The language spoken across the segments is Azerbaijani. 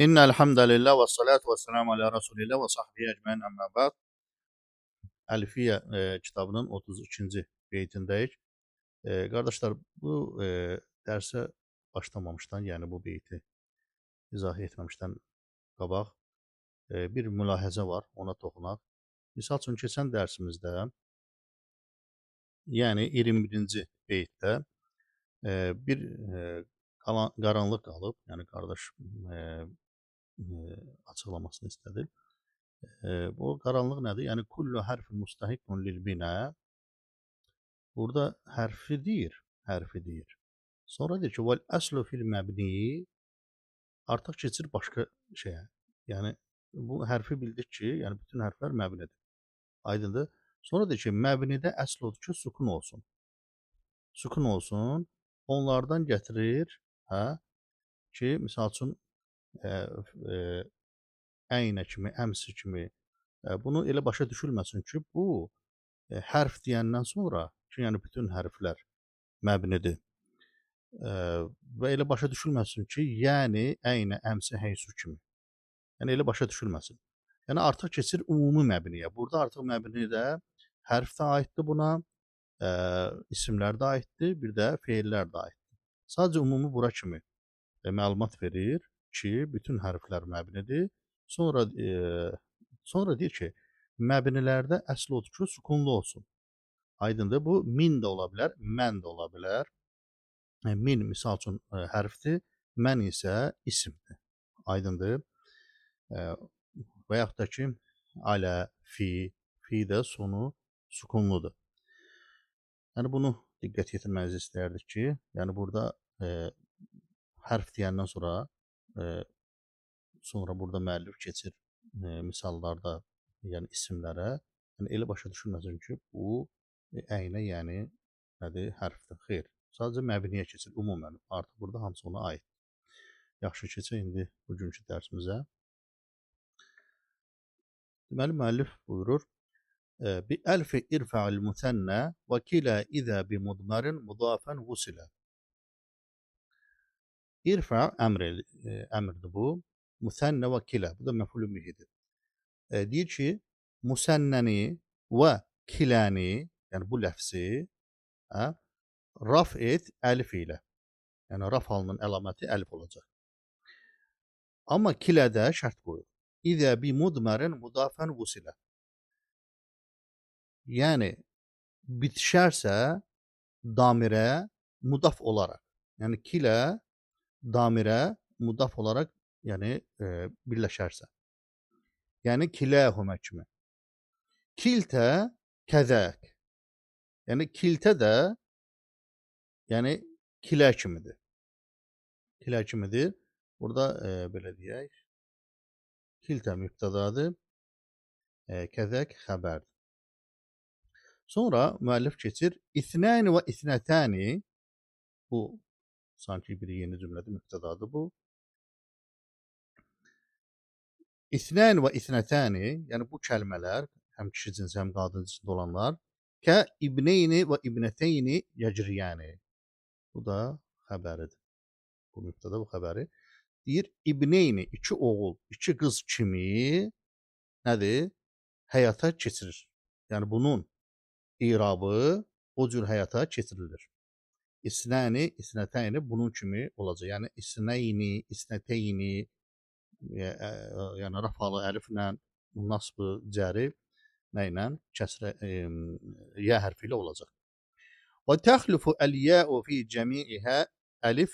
İnnel hamdəlillah və salatu və selamu alə Rasulillah və sahbihi ecmaîn əmmə ba'd. Əlfiyyə kitabının 32-ci beytindəyik. Qardaşlar, bu dərsə başlamamışdan, yəni bu beyti izah etməmişdən qabaq bir mülahəzə var, ona toxunaq. Misal üçün, keçən dərsimizdə, yəni 21-ci beytdə bir qaranlıq qalıb, yəni qardaş açıqlamasını istədi. Bu qaranlıq nədir? Yəni kullu hərfin mustahiqqun lil binə. Burada hərfi deyir, hərfi deyir. Sonra deyir ki, vel əslu fil məbni, artıq keçir başqa şeyə. Yəni bu hərfi bildik ki, yəni bütün hərflər məbnidir. Aydındır. Sonra deyir ki, məbnidə əsl odur ki, sukun olsun. Sukun olsun. Onlardan gətirir, hə, ki, misal üçün əynə kimi, əmsi kimi. Bunu elə başa düşülməsin ki, bu hərf deyəndən sonra ki, yəni bütün hərflər məbnidir. Və elə başa düşülməsin ki, yəni əynə, əmsi, heysu kimi. Yəni elə başa düşülməsin. Yəni artıq keçir ümumi məbniyə. Burada artıq məbnidə hərf də aiddir buna, isimlər də aiddir, bir də feillər də aiddir. Sadəcə ümumi bura kimi məlumat verir ki, bütün hərflər məbnidir. Sonra sonra deyir ki, məbnilərdə əsl odur ki, sukunlu olsun. Aydındır, bu min də ola bilər, mən də ola bilər. Min misal üçün hərfdir, mən isə isimdir. Aydındır. Və yaxud da ki, alə, fi, fi də sonu sukunludur. Yəni bunu diqqət yetirmənizi istərdik ki, yəni burada hərf deyəndən sonra sonra burada müəllif keçir misallarda, yəni isimlərə. Yəni elə başa düşülməsin ki, bu əynə, yəni nədir, hərfdir. Xeyr, sadəcə məbniyə keçir ümumən. Artıq burada hamısı ona aid. Yaxşı, keçək indi bugünkü dərsimizə. Deməli, müəllif buyurur, bi əlfi irfa'il müsənnə və kilə izə bi mudmarin mudafən vusilə. İrfa əmrdir bu. Müsənnə və kilə. Bu da məfulü bihidir. Deyir ki, müsənnəni və kiləni, yəni bu ləfsi, raf et əlif ilə. Yəni raf halının əlaməti əlif olacaq. Amma kilədə şərt qoyur. İzə bi mudmərin mudafən vusilə. Yəni bitişərsə damirə mudaf olaraq. Yəni kilə damirə mudaf olaraq, yəni birləşərsə. Yəni kiləhumə kimi. Kiltə kəzək. Yəni kiltə də, yəni kilə kimidir. Kilə kimidir. Burada belə deyək. Kiltə mübtədadır. Kəzək xəbərdir. Sonra müəllif keçir. İthnəni və ithnətəni. Bu sanki bir yeni cümlədir, mübtədadır bu. İthnən və ithnətəni, yəni bu kəlmələr, həm kişi cinsi, həm qadın cinsində olanlar, kə ibneyni və ibnəteyni yəcriyəni. Bu da xəbəridir. Bu mübtəda, bu xəbəri. Deyir, ibneyni, iki oğul, iki qız kimi nədir? Həyata keçirir. Yəni bunun irabı o cür həyata keçirilir. İsnəni, isnətəyni bunun kimi olacaq. Yəni isnəyni, isnətəyni, yəni rafalı əliflə, nasbı cəri nə ilə? Kəsrə, yə hərfi ilə olacaq. Və təxlifu əl-yəu fi cəmiihə əlif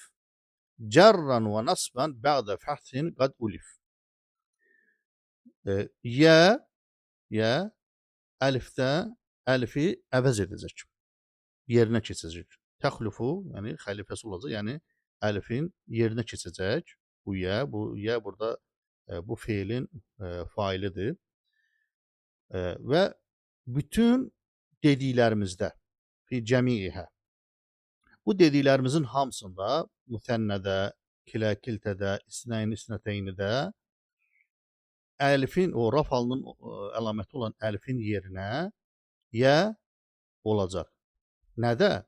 cərran və nasban bə'də fəthin qad ulif. Yə əlifdə əlifi əvəz edəcək. Yerinə keçəcək. Təxlifu, yəni xəlifəsi olacaq, yəni əlifin yerinə keçəcək. Bu yə, bu yə burada bu feilin failidir. Və bütün dediklərimizdə, fi cəmiihə, bu dediklərimizin hamısında müsənnədə, kilə, kiltədə, isnəyn, isnəteynidə əlifin, o raf halının əlaməti olan əlifin yerinə yə olacaq. Nədə?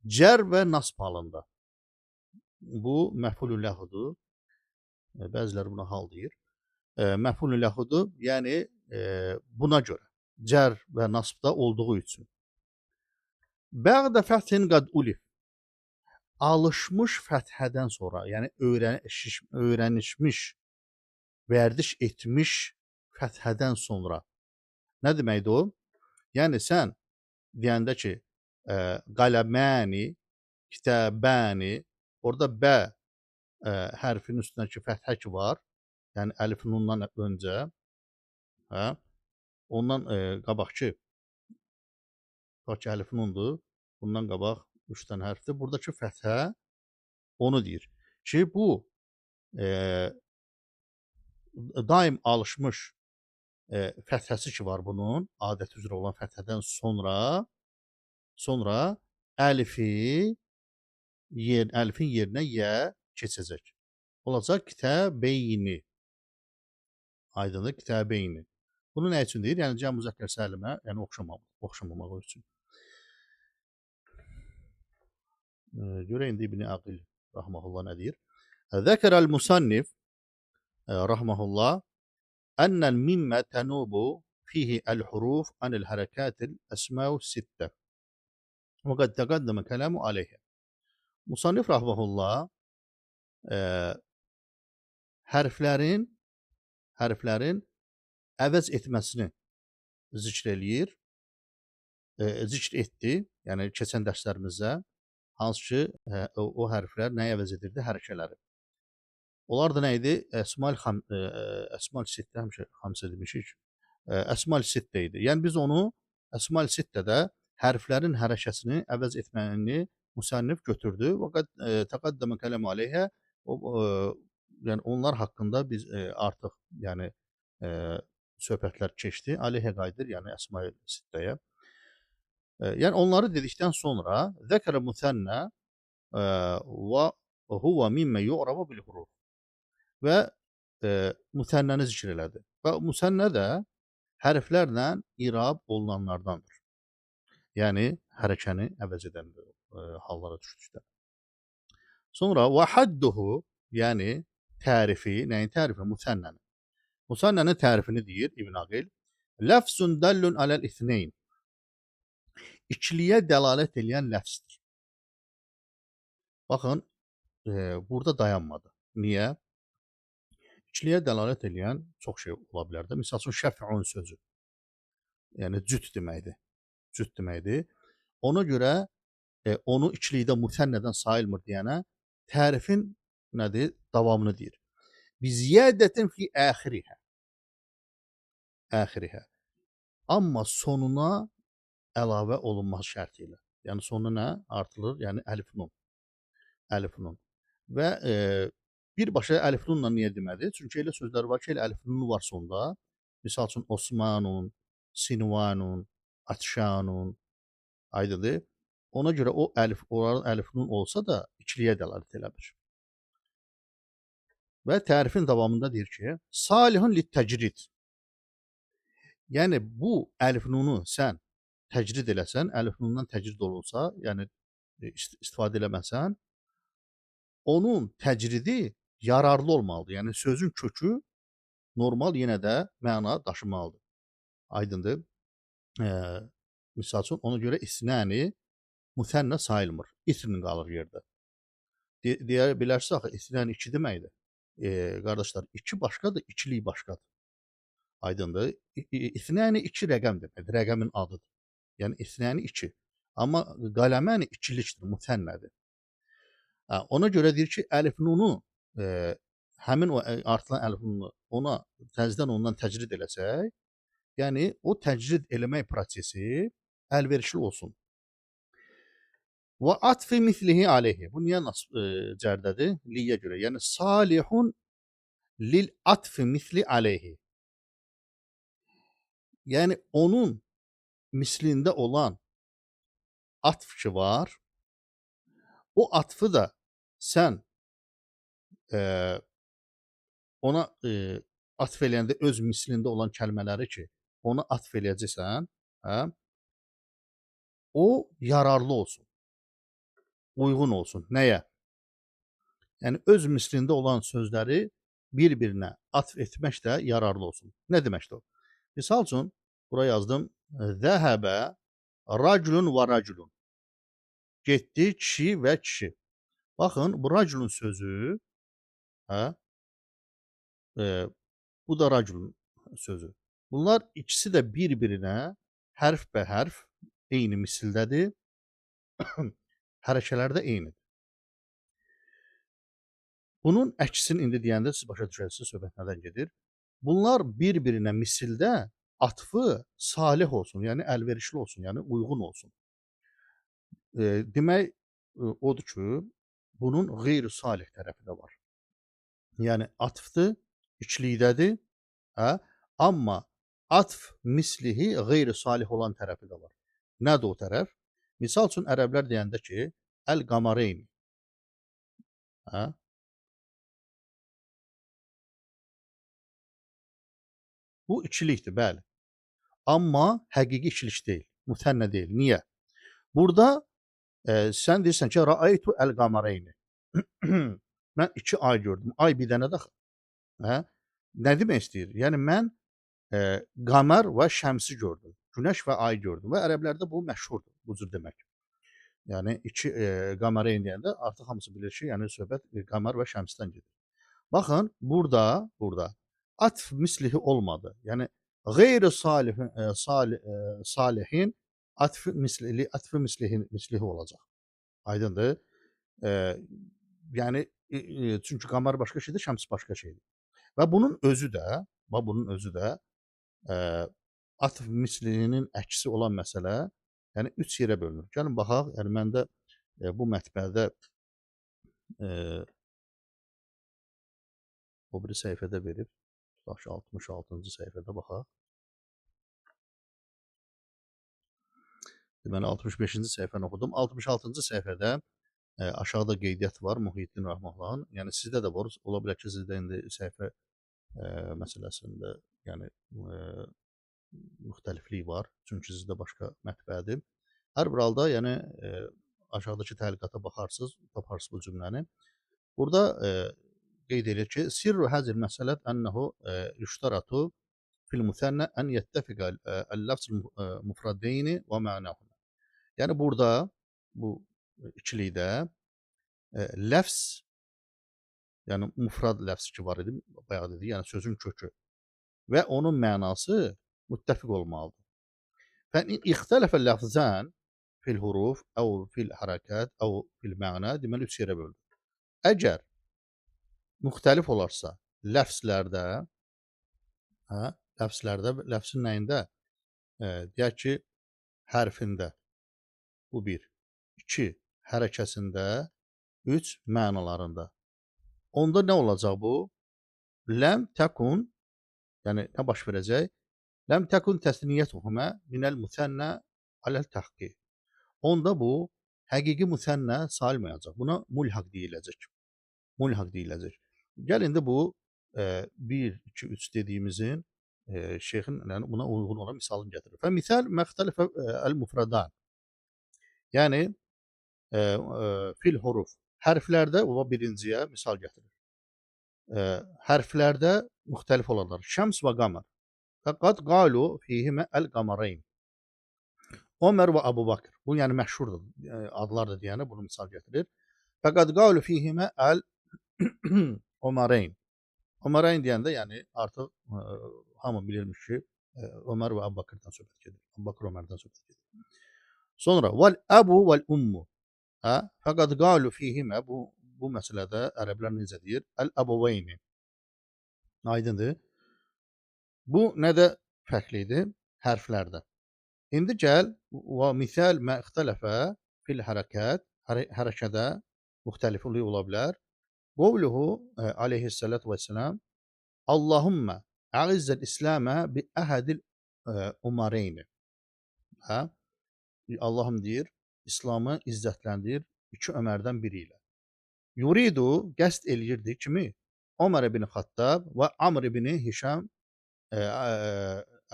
Cər və nasb halında. Bu məfulü ləhudur. Bəziləri buna hal deyir. Məf'ulun ləhudur. Yəni buna görə cər və nasbda olduğu üçün. Bə'də fəthin qad ulif. Alışmış fəthədən sonra, yəni öyrənişmiş, vərdiş etmiş fəthədən sonra. Nə deməkdir o? Yəni sən deyəndə ki, qələməni, kitabəni, orada bə hərfinin üstündəki fəthə ki var, yəni əlif nundan öncə, hə, ondan qabaq ki, bax ki, əlif nundur, bundan qabaq 3 dənə hərfdir. Buradakı fəthə onu deyir ki, bu daim alışmış fəthəsi ki var bunun, adət üzrə olan fəthədən sonra əlifin yerinə yə keçəcək. Olacaq kitəbeyni. Aydındır, kitəbeyni. Bunu nə üçün deyir? Yəni cəm müzəkkər səlimə, yəni oxşamamaq üçün. Görək indi İbn Aqil rahmehullah nə deyir? Zəkərəl musannif rahmehullah ennel mimme tenubu fihi el huruf anil harakatil esma'u sitte. Və qad təqaddəmə kələmu aleyhə. Musannif rahmehullah hərflərin əvəz etməsini zikr eləyir, zikr etdi, yəni keçən dərslərimizdə, hansı ki, o hərflər nəyi əvəz edirdi? Hərəkələri. Onlar da nə idi? Əsmal sittə, həmişə xamsə demişik, Əsmal sittə idi. Yəni biz onu Əsmal sittədə hərflərin hərəkəsini əvəz etməyini müsənnif götürdü. Və qad təqaddəmə kələmü aleyhə, yəni onlar haqqında biz artıq yəni söhbətlər keçdi. Aleyhə qayıdır, yəni Əsma-i Sittəyə. Yəni onları dedikdən sonra zəkərə müsənnə və huvə mimmə yu'rabu bil huruf və müsənnəni zikr elədi. Və müsənnə də hərflərlə irab olunanlardandır. Yəni hərəkəni əvəz edən hallara düşdükdə. Sonra və hadduhu, yəni tərifi, nəyin tərifi? Müsənnənin. Müsənnənin tərifini deyir İbn Aqil. Ləfzun dallun aləl ithneyn. İkiliyə dəlalət eləyən ləfsdir. Baxın, burada dayanmadı. Niyə? İkiliyə dəlalət eləyən çox şey ola bilər də. Misal üçün, şəf'un sözü. Yəni, cüt deməkdir. Cüt deməkdir. Ona görə onu ikilikdə müsənnədən sayılmır deyənə tərifin nədir? Davamını deyir. Biziyədətin fi əxirihə. Əxirihə. Amma sonuna əlavə olunmaz şərti ilə. Yəni sonuna nə artılır? Yəni əlif nun. Əlif nun. Və birbaşa əlif nunla niyə demədi? Çünki elə sözlər var ki, elə əlif nunu var sonda. Misal üçün Osmanun, Sinvanun, Atşanun. Aydındır. Ona görə o əlif, onların əlif nun olsa da ikiliyə dəlalət eləmir. Və tərifin davamında deyir ki, salihun lit təcrid. Yəni bu əlif nunu sən təcrid eləsən, əlif nundan təcrid olunsa, yəni istifadə eləməsən, onun təcridi yararlı olmalıdır. Yəni sözün kökü normal yenə də məna daşımalıdır. Aydındır. Misal üçün, ona görə isnəni müsənnə sayılmır. İsmin qalır yerdə. Deyə bilərsiniz, axı, isnəni iki deməkdir. Qardaşlar, iki başqadır, ikilik başqadır. Aydındır. İsnəni iki rəqəm deməkdir, rəqəmin adıdır. Yəni, isnəni iki. Amma qələməni ikilikdir, müsənnədir. Ona görə deyir ki, əlif nunu, həmin o artılan əlif nunu ona təzədən ondan təcrid eləsək, yəni o təcrid eləmək prosesi əlverişli olsun. Və atfi mislihi aleyhi. Bu niyə cərdədir? Liyə görə. Yəni salihun lil atfi misli aleyhi. Yəni onun mislində olan atf ki var, o atfı da sən ona atf eləyəndə öz mislində olan kəlmələri ki, ona atf eləyəcəksən, hə, o yararlı olsun, uyğun olsun. Nəyə? Yəni öz mislində olan sözləri bir-birinə atf etmək də yararlı olsun. Nə deməkdir o? Misal üçün, bura yazdım. Zəhəbə raculun və raculun. Getdi kişi və kişi. Baxın, bu raculun sözü, hə, bu da raculun sözü. Bunlar ikisi də bir-birinə hərf bə hərf eyni misildədir. Hərəkələr də eynidir. Bunun əksini indi deyəndə siz başa düşərsiniz, söhbət nədən gedir. Bunlar bir-birinə misildə atfı salih olsun, yəni əlverişli olsun, yəni uyğun olsun. Demək odur ki, bunun qeyri-salih tərəfi də var. Yəni atfdır, ikilikdədir, hə? Amma atf mislihi qeyri-salih olan tərəfi də var. Nədir o tərəf? Misal üçün, ərəblər deyəndə ki, əl-qamareyn. Hə? Bu ikilikdir, bəli. Amma həqiqi ikilik deyil, müsənnə deyil. Niyə? Burada sən deyirsən ki, rəaytu əl-qamareyni. Mən iki ay gördüm. Ay bir dənə də. Hə? Nə demək istəyir? Yəni, mən qamar və şəmsi gördüm. Günəş və ay gördüm. Və ərəblərdə bu məşhurdur, bu cür demək. Yəni, iki qamareyn deyəndə artıq hamısı bilir ki, yəni söhbət qamar və şəmsdən gedir. Baxın, burada atf mislihi olmadı. Yəni, qeyri-salihin salihin atf mislihi olacaq. Aydındır. Yəni, çünki qamar başqa şeydir, şəms başqa şeydir. Və bunun özü də, atf mislihinin əksi olan məsələ, yəni üç yerə bölünür. Gəlin baxaq, yəni məndə bu mətbəədə o biri səhifədə verib, tutaq ki, 66-cı səhifədə baxaq. Deməli, 65-ci səhifəni oxudum. 66-cı səhifədə aşağıda qeydiyyat var Muhyiddin Rəhmətullahın. Yəni, sizdə də var. Ola bilər ki, sizdə indi səhifə məsələsində yəni, müxtəliflik var. Çünki sizdə başqa mətbəədir. Hər bir halda, yəni, aşağıdakı təliqata baxarsınız, taparsınız bu cümləni. Burada qeyd edir ki, sirru həzil məsələt ənəhu yüştaratu fil müsənnə ən yəttəfiqə əl-ləfz mufradeyni və mənahuma. Yəni, burada, bu ikilikdə ləfz, yəni mufrad ləfz ki var idi, bayaq dedi, yəni sözün kökü və onun mənası müttəfiq olmalıdır. Fə in ixtələfə ləfzən fil huruf, əv fil hərəkət, əv fil məna, deməli, üç yerə bölünür. Əgər müxtəlif olarsa ləfslərdə, hə, ləfslərdə, ləfsin nəyində? Deyək ki, hərfində, bu bir. İki, hərəkəsində, üç, mənalarında. Onda nə olacaq bu? Ləm təkun, yəni nə baş verəcək? Ləm təkun təsniyyətuhumə minəl müsənnə aləl təhqiq. Onda bu, həqiqi müsənnə sayılmayacaq. Buna mulhaq deyiləcək. Mulhaq deyiləcək. Gəl indi bu 1, 2, 3 dediyimizin şeyxin yəni buna uyğun olan misalını gətirir. Fə misal məxtəlifə əl-mufradan. Yəni, fil huruf. Hərflərdə, o birinciyə misal gətirir. Hərflərdə müxtəlif olanlar. Şəms və qamar. Fəqat qalu fihimə əl-qamarayn. Ömər və Əbu Bakr. Bu, yəni məşhurdur. Adlar da deyənə bunu misal gətirir. Fəqat qalu fihimə əl-Öməreyn. Öməreyn deyəndə, yəni artıq hamı bilirmiş ki, Ömər və Əbu Bakrdan söhbət gedir. Əbu Bakr Ömərdən söhbət gedir. Sonra vəl əbu vəl ummu. Hə? Fəqat qalu fihimə, bu məsələdə ərəblər necə deyir? Əl-əbuveyni. Aydındır. Bu nədə fərqli idi? Hərflərdə. İndi gəl və misal mə ixtələfə fil hərəkət, hərəkədə müxtəliflik ola bilər. Qovluhu aleyhissalatu vesselam Allahümmə əizzəl İslamə bi əhədil umareyni. Hə? Allahım deyir, İslamı izzətləndir iki Ömərdən biri ilə. Yuridu qəsd eləyirdi kimi? Ömər ibn Xattab və Amr ibn Hişam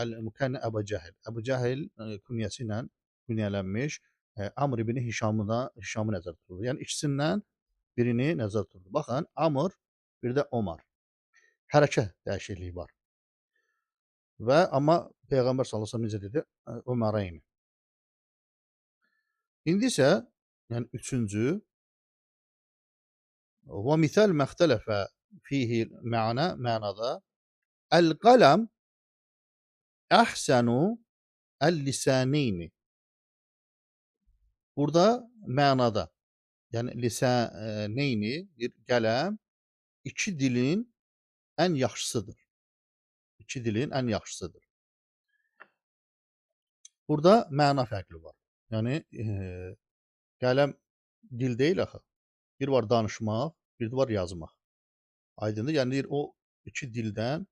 əl-Mükənni Əbu Cəhil. Əbu Cəhil künyəsi ilə künyələnmiş Amr ibn Hişamı nəzərdə tuturdu. Yəni ikisindən birini nəzərdə tuturdu. Baxın, Amr, bir də Ömər. Hərəkə dəyişikliyi var. Və amma Peyğəmbər sallallahu əleyhi və səlləm necə dedi? Öməreyni. İndi isə, yəni üçüncü, və misal məxtələfə fihi məna, mənada əl-qələm əhsənu əl-lisaneyni. Burada mənada, yəni lisaneyni, bir qələm iki dilin ən yaxşısıdır. İki dilin ən yaxşısıdır. Burada məna fərqli var. Yəni, qələm dil deyil axı. Bir var danışmaq, bir də var yazmaq. Aydındır? Yəni, deyir, o iki dildən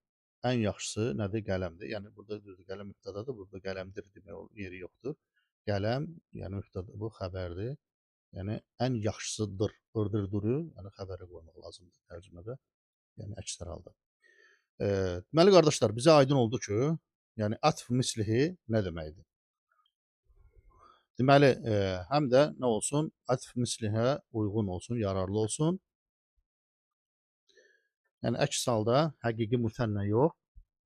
ən yaxşısı nədir? Qələmdir. Yəni, burada düzdür, qələm mübtədadır, burada qələmdir demək yeri yoxdur. Qələm, yəni mübtəda, bu xəbərdir. Yəni, ən yaxşısıdır, ırdır, duru, yəni xəbərə qoymaq lazımdır tərcümədə, yəni əksər halda. Deməli, qardaşlar, bizə aydın oldu ki, yəni atf mislihi nə deməkdir? Deməli, həm də nə olsun? Atf mislihə uyğun olsun, yararlı olsun. Yəni, əks halda həqiqi müsənnə yox,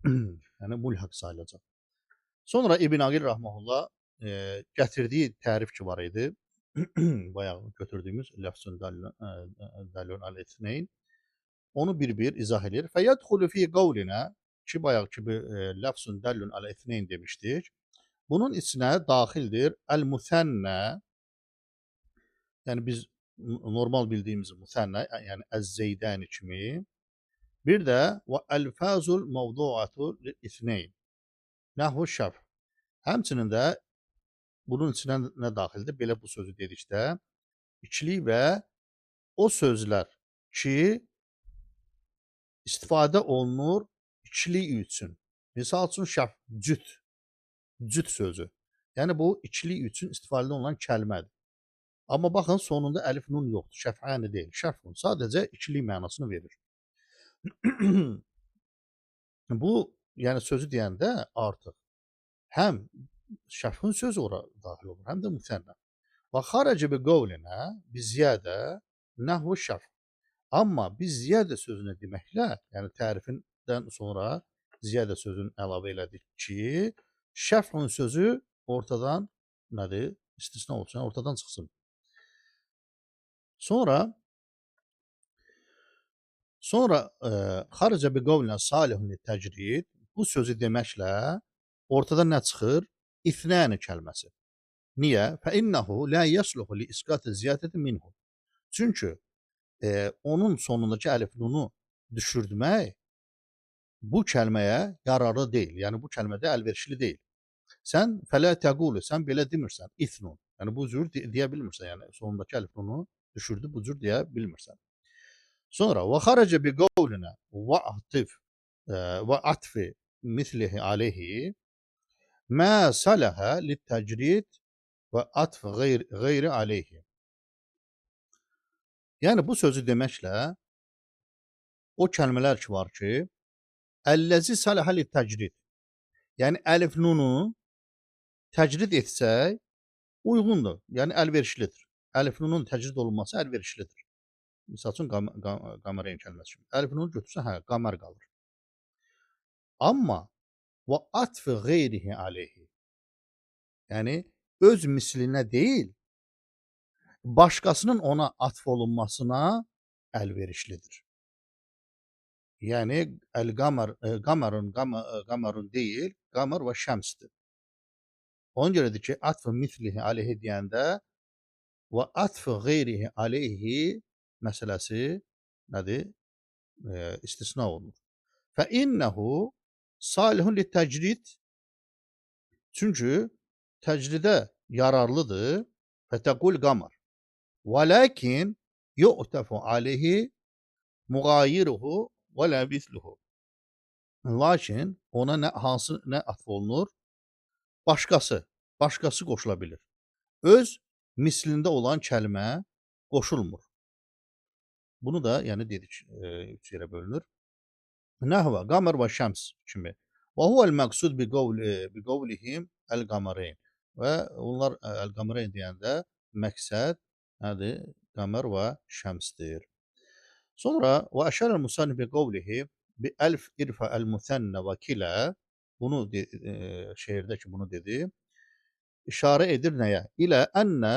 yəni mulhaq sayılacaq. Sonra İbn Aqil rahmehullah gətirdiyi tərif ki var idi, bayaq götürdüyümüz ləfzün dəlun əl-ithneyn, onu bir-bir izah edir. Fəyədxulu fi qavlinə ki, bayaq ki, ləfzün dəlun əl-ithneyn demişdik. Bunun içinə daxildir əl-müsənnə, yəni biz normal bildiyimiz müsənnə, yəni əz-zeydəni kimi. Bir də və əl-fazul mevduatu lil-ithneyn, nəhvu şəf. Həmçinin də bunun içinə nə daxildir? Belə bu sözü dedikdə, ikilik və o sözlər ki, istifadə olunur ikilik üçün. Misal üçün, şəf, cüt, cüt sözü. Yəni, bu ikilik üçün istifadə olunan kəlmədir. Amma baxın, sonunda əlif nun yoxdur. Şəf'əni deyil, şəfun. Sadəcə ikilik mənasını verir. Bu, yəni sözü deyəndə artıq həm şəfun sözü ora daxil olur, həm də müsənnə. Və xarəcə bi qavlinə bi ziyadə nəhvu şəf. Amma biz ziyadə sözünü deməklə, yəni tərifindən sonra ziyadə sözünü əlavə elədik ki, şəfun sözü ortadan nədir? İstisna olsun, yəni ortadan çıxsın. Sonra xaricə bi qavlinə salihun təcrid bu sözü deməklə ortada nə çıxır? İthnəni kəlməsi. Niyə? Fə innehu la yasluhu li isqati ziyadəti minhu. Çünki onun sonundakı əlif nunu düşürdmək bu kəlməyə yararlı deyil. Yəni bu kəlmədə əlverişli deyil. Sən fələ təqulu, sən belə demirsən, ithnun. Yəni bu cür deyə bilmirsən. Yəni sonundakı əlif nunu düşürdü, bu cür deyə bilmirsən. Sonra və xarəcə bi qavlinə və atif və atfi mislihi aleyhi mə saləhə lit-təcrid və atf qeyri aleyhi. Yəni bu sözü deməklə o kəlmələr ki var ki, əlləzi saləhə lit-təcrid. Yəni əlif nunu təcrid etsək uyğundur, yəni əlverişlidir. Əlif nunun təcrid olunması əlverişlidir. Misal üçün, qaməreyn kəlməsi kimi. Əlif nunu götürsən, hə, qamər qalır. Amma və atfı qeyrihi aleyhi. Yəni, öz mislinə deyil, başqasının ona atf olunmasına əlverişlidir. Yəni, əl-qamər, qamarun, qamarun deyil, qamar və şəmsdir. Ona görədir ki, atfı mislihi aleyhi deyəndə və atfı qeyrihi aleyhi məsələsi nədir? İstisna olunur. Fə innehu salihun li təcrid. Çünki təcridə yararlıdır. Fətəqul qamar. Və lakin yu'tefu aleyhi muğayiruhu və la misluhu. Lakin ona nə, hansı nə atf olunur? Başqası. Başqası qoşula bilir. Öz mislində olan kəlmə qoşulmur. Bunu da yəni dedik, üç yerə bölünür. Nəhvə, qamar və şəms kimi. Və huvəl məqsud bi qavlihim əl-qamareyn. Və onlar əl-qamareyn deyəndə məqsəd nədir? Qamar və şəmsdir. Sonra və əşərəl musannif bi qavlihi bi əlf irfa əl müsənnə və kilə bunu şeirdə ki bunu dedi. İşarə edir nəyə? İlə ennə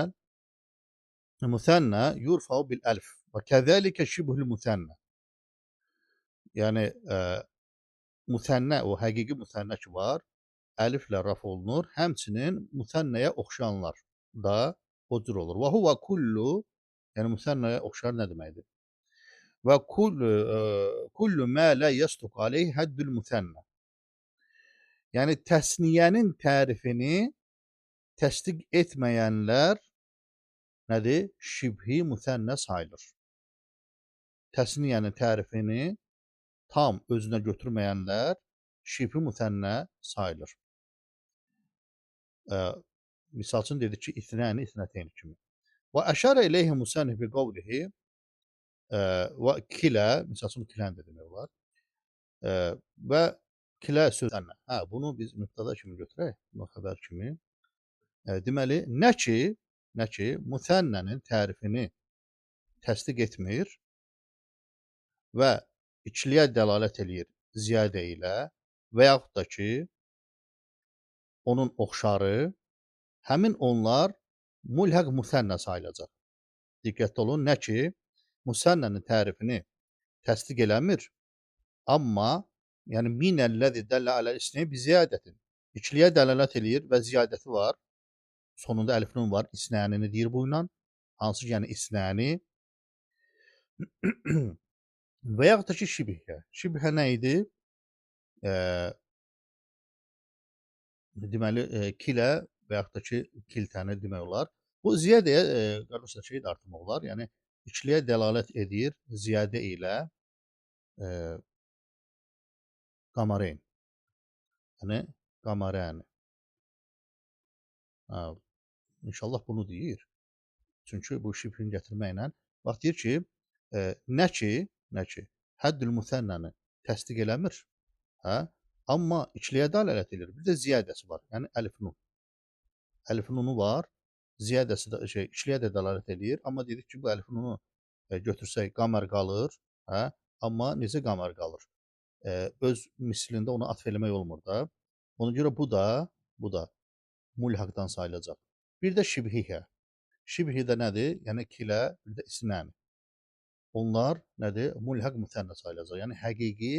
müsənnə yurfa'u bil əlf və kəzəlikə şibhül müsənnə. Yəni müsənnə, o həqiqi müsənnə ki var, əliflə raf olunur. Həmçinin müsənnəyə oxşayanlar da o cür olur. Və huvə kullu, yəni müsənnəyə oxşar nə deməkdir? Və kullu mə lə yəsduq aleyh həddül müsənnə. Yəni təsniyənin tərifini təsdiq etməyənlər nədir? Şibhi müsənnə sayılır. Təsniyənin tərifini tam özünə götürməyənlər şibhi müsənnə sayılır. Misal üçün dedik ki, ithnəni ithnəteyn kimi. Və əşarə ileyhi müsənnif bi qavlihi və kilə, misal üçün kilən də demək olar. Və kilə sözünə. Hə, bunu biz mübtəda kimi götürək, bunu xəbər kimi. Deməli, nə ki müsənnənin tərifini təsdiq etmir və ikiliyə dəlalət eləyir ziyadə ilə və yaxud da ki, onun oxşarı, həmin onlar mulhaq müsənnə sayılacaq. Diqqətli olun, nə ki, müsənnənin tərifini təsdiq eləmir, amma yəni minəlləzi dəllə aləl isni bi ziyadətin. İkiliyə dəlalət eləyir və ziyadəti var. Sonunda əlif nun var, isnənini deyir bu ilə. Hansı ki, yəni isnəni və yaxud da ki, şibhə. Şibhə nə idi? Deməli, kilə və yaxud da ki, kiltəni demək olar. Bu ziyadəyə, qardaşlar, şey də artırmaq olar. Yəni, ikiliyə dəlalət edir ziyadə ilə qamareyn. Yəni, qamarəni. İnşallah bunu deyir. Çünki bu şibhini gətirməklə. Bax, deyir ki, nə ki, həddül müsənnəni təsdiq eləmir, hə? Amma ikiliyə dəlalət edir. Bir də ziyadəsi var. Yəni, əlif nun. Əlif nunu var. Ziyadəsi də, ikiliyə də dəlalət edir. Amma dedik ki, bu əlif nunu götürsək, qamar qalır. Hə? Amma necə qamar qalır? Öz mislində ona atf eləmək olmur da. Ona görə bu da mulhaqdan sayılacaq. Bir də şibhihə. Şibhi də nədir? Yəni, kilə, bir də isnəni. Onlar nədir? Mulhaq müsənnə sayılacaq. Yəni, həqiqi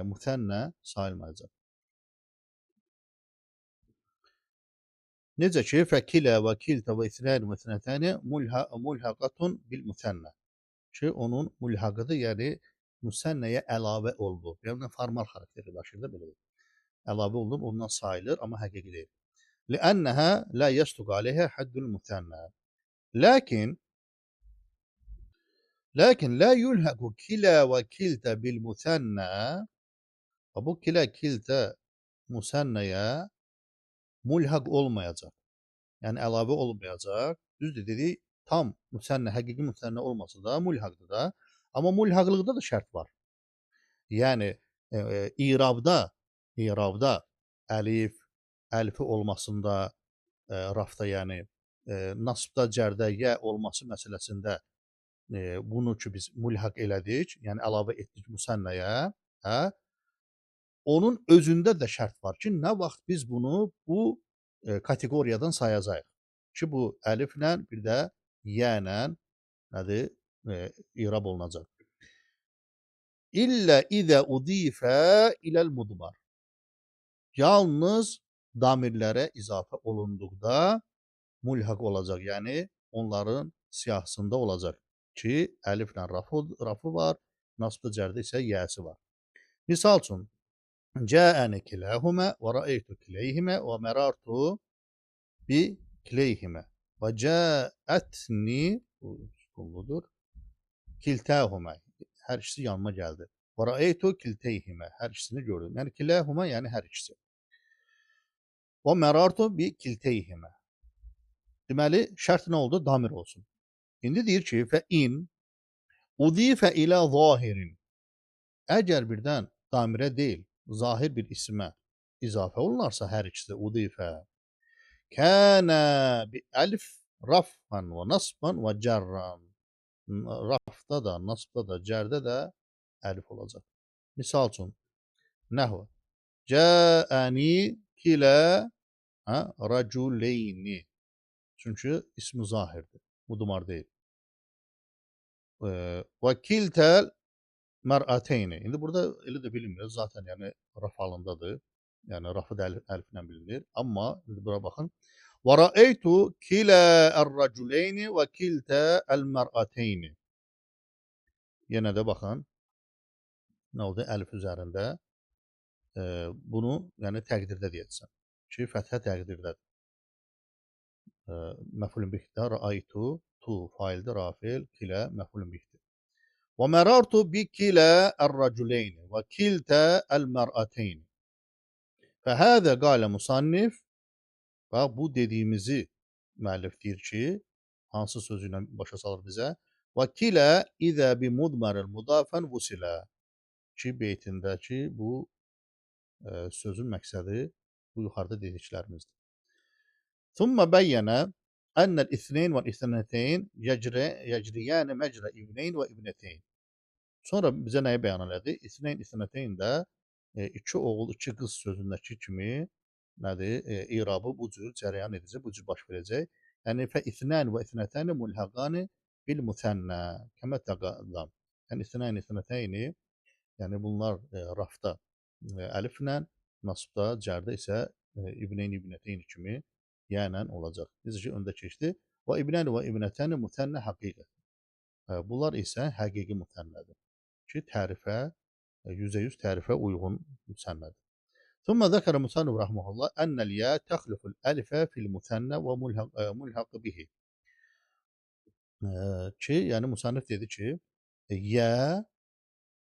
müsənnə sayılmayacaq. Necə ki, fəkilə və kiltə və isnəni və isnətəni mulhaqatun bil müsənnə. Ki, onun mulhaqıdır, yəni müsənnəyə əlavə olunub. Yəni, formal xarakteri daşıyır da belə. Əlavə olunub, ondan sayılır, amma həqiqi deyil. Li'ənnəhə lə yəsduq aleyhə həddül müsənnə. Lakin lə yulhəqu kilə və kiltə bil müsənnə. Bu kilə, kiltə müsənnəyə mulhaq olmayacaq. Yəni, əlavə olmayacaq. Düzdür, dedik, tam müsənnə, həqiqi müsənnə olmasa da mulhaqdır da. Amma mulhaqlıqda da şərt var. Yəni, irabda əlif, əlifi olmasında, rafda, yəni, nasbda, cərdə, yə olması məsələsində bunu ki, biz mulhaq elədik, yəni əlavə etdik müsənnəyə, hə? Onun özündə də şərt var ki, nə vaxt biz bunu bu kateqoriyadan sayacağıq. Ki, bu əliflə, bir də yə ilə nədir, irab olunacaq. İllə idə udifə iləl mudmar. Yalnız damirlərə izafə olunduqda mulhaq olacaq, yəni onların siyahısında olacaq ki, əliflə rafı var, nasbda cərdə isə yəsi var. Misal üçün, Cəəni kiləhumə və rəeytu kileyhimə və mərartu bi kileyhimə və cəətni, bu sükunludur, kiltəhumə, hər ikisi yanıma gəldi. Və rəeytu kilteyhimə, hər ikisini gördüm. Yəni kiləhumə, yəni hər ikisi. Və mərartu bi kilteyhimə. Deməli, şərt nə oldu? Damir olsun. İndi deyir ki, fə in udifə ilə zahirin. Əgər birdən damirə deyil, zahir bir ismə izafə olunarsa, hər ikisi udifə kənə bi əlif rafan və nasban və cərran. Rafda da, nasbda da, cərdə də əlif olacaq. Misal üçün, nəhv. Cəəni kilə raculeyni. Çünki ismi zahirdir, mudmar deyil. Və kiltəl mər'ateyni. İndi burada elə də bilinmir. Zaten yəni raf halındadır. Yəni rafı da əliflə bilinir. Amma indi bura baxın. Və rəeytu kilə ər-raculeyni və kiltə əl-mər'ateyni. Yenə də baxın. Nə oldu? Əlif üzərində. Bunu yəni təqdirdə deyəcəksən. Ki, fəthə təqdirdədir. Məfulun bihdə rəaytu, tu faildir, rafil, kilə məfulun bihdir. Və mərartu bi kilə ər-raculeyni və kiltə əl-mər'ateyni. Fəhəzə qalə musannif. Bax, bu dediyimizi müəllif deyir ki, hansı sözü ilə başa salır bizə? Və kilə izə bi mudmaril mudafən vusilə. Ki, beytindəki bu sözün məqsədi bu yuxarıda dediklərimizdir. Thumma bəyyənə ennel ithneyn və ithnəteyn yecriyəni mecrə ibneyn və ibnəteyn. Sonra bizə nəyi bəyan elədi? İthneyn, ithnəteyn də iki oğul, iki qız sözündəki kimi nədir? İrabı bu cür cərəyan edəcək, bu cür baş verəcək. Yəni, fə ithnən və ithnətəni mulhəqani bil müthənnə kəmə təqəddam. Yəni, ithnən, ithnəteyni, yəni bunlar rafda əliflə, nasbda, cərdə isə ibneyn, ibnəteyn kimi yənən olacaq. Necə ki, öndə keçdi. Və ibnən və ibnətəni müthənnə həqiqət. Bunlar isə həqiqi müthənnədir. Ki, tərifə, 100% tərifə uyğun müthənnədir. Thumma zəkərə musannif rahmehullah ennel ya təxliful əlifə fil müthənnə və mulhaq bihi. Ki, yəni musannif dedi ki, yə,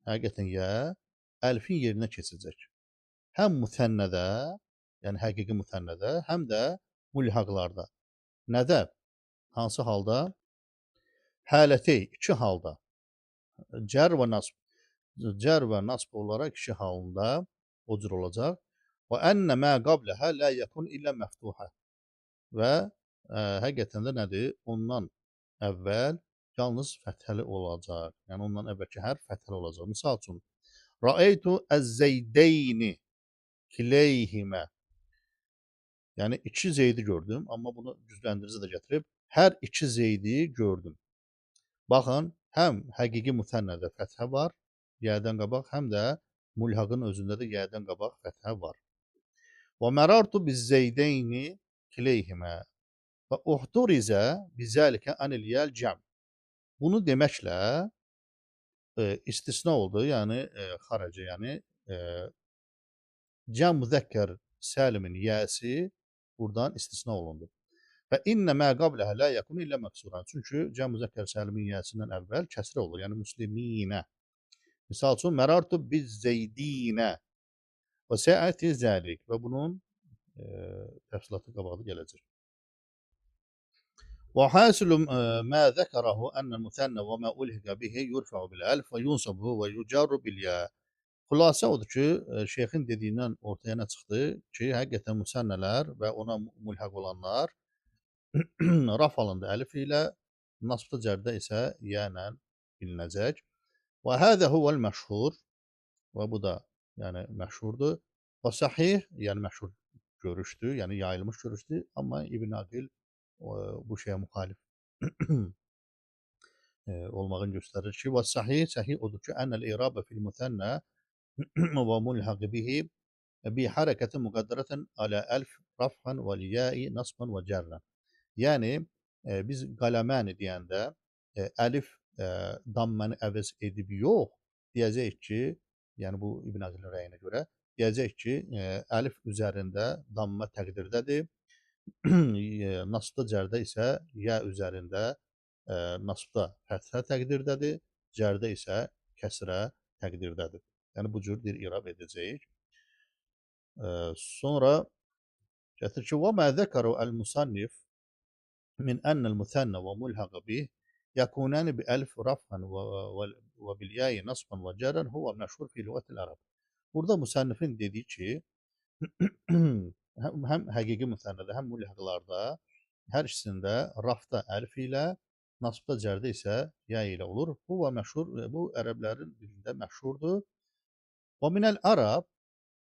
həqiqətən yə, əlifin yerinə keçəcək. Həm müthənnədə, yəni həqiqi müthənnədə, həm də mulhaqlarda. Nədə? Hansı halda? Hələtey, iki halda. Cər və nasb. Cər və nasb olaraq iki halında o cür olacaq. Və ennə mə qabləhə lə yəkun illə məftuhə. Və həqiqətən də nədir? Ondan əvvəl yalnız fəthəli olacaq. Yəni ondan əvvəlki hərf fəthəli olacaq. Misal üçün, Rəeytu əz-zeydeyni kileyhimə. Yəni iki zeydi gördüm, amma bunu gücləndirici də gətirib. Hər iki zeydi gördüm. Baxın, həm həqiqi müthənnədə fəthə var, yədən qabaq, həm də mulhaqın özündə də yədən qabaq fəthə var. Və mərartu biz-zeydeyni kileyhimə və uhturizə bizəlikə anil yəl cəm. Bunu deməklə istisna oldu, yəni xarəcə, yəni cəm müzəkkər səlimin yəsi buradan istisna olundu. Və innə mə qabləhə lə yəkun illə məqsuran. Çünki cəm müzəkkər səlimin yəsindən əvvəl kəsrə olur, yəni müsliminə. Misal üçün, mərartu biz-zeydinə və səəti zəlik. Və bunun təfsilatı qabaqda gələcək. Və hasilu mə zəkərəhu ennəl müthənnə və mə ulhiqə bihi yurfəu bil-əlf və yunsabu və yucarru bil-yə. Xülasə odur ki, şeyxin dediyindən ortaya nə çıxdı ki, həqiqətən müsənnələr və ona mulhaq olanlar raf alındı əlif ilə, nasbda cərdə isə yə ilə bilinəcək. Və həzə huvəl məşhur və bu da yəni məşhurdur. Və sahih, yəni məşhur görüşdür, yəni yayılmış görüşdür, amma İbn Aqil bu şeyə müxalif olmağını göstərir ki, və sahih, sahih odur ki, ənəl irabə fil müthənnə və mulhaq bihi bi hərəkətin müqəddərətən alə əlf rafhan və liyai nasban və cərrən. Yəni, biz qələməni deyəndə əlif damməni əvəz edib yox, deyəcəyik ki, yəni bu İbn Aqilin rəyinə görə, deyəcəyik ki, əlif üzərində damma təqdirdədir, nasbda cərdə isə yə üzərində nasbda fəthə təqdirdədir, cərdə isə kəsrə təqdirdədir. Yəni, bu cür bir irab edəcəyik. Sonra gətir ki, وَمَا ذَكَرُوا الْمُصَنِّفُ مِنْ أَنَّ الْمُثَنَّ وَمُلْحَقَ بِهِ يَكُونَانِ بِأَلْفِ رَفْعًا وَبِالْيَاءِ نَصْبًا وَجَرًا هُوَ مَشْهُورٌ فِي لُغَةِ الْعَرَبِ. Burada müsənnifin dediyi ki, həm həqiqi müsənnədə, həm mulhaqlarda hər ikisində rafda əlif ilə, nasbda cərdə isə yə ilə olur. Bu və məşhur, bu ərəblərin dilində məşhurdur. Və minəl ərəb,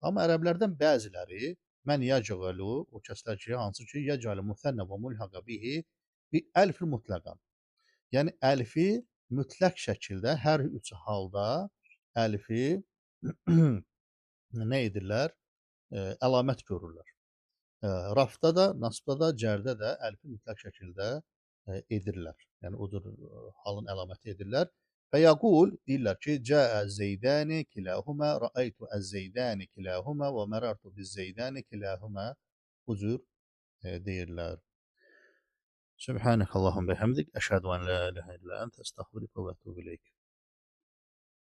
amma ərəblərdən bəziləri mən yəcəlu, o kəslər ki, hansı ki, yəcəlu müsənnə və mulhaqa bihi bi əlfil mutləqan. Yəni əlifi mütləq şəkildə hər üç halda əlifi nə edirlər? Əlamət görürlər. Rafda da, nasbda da, cərdə də əlifi mütləq şəkildə edirlər. Yəni o cür halın əlaməti edirlər. Və yaqul deyirlər ki, cəə zeydəni kilahuma, rəaytu əz-zeydəni kilahuma və mərartu biz-zeydəni kilahuma, bu cür deyirlər. Sübhanəkallahumma bihamdik, əşhədu en la ilahe illə ente, əstəğfiruke və etûbü ileyk.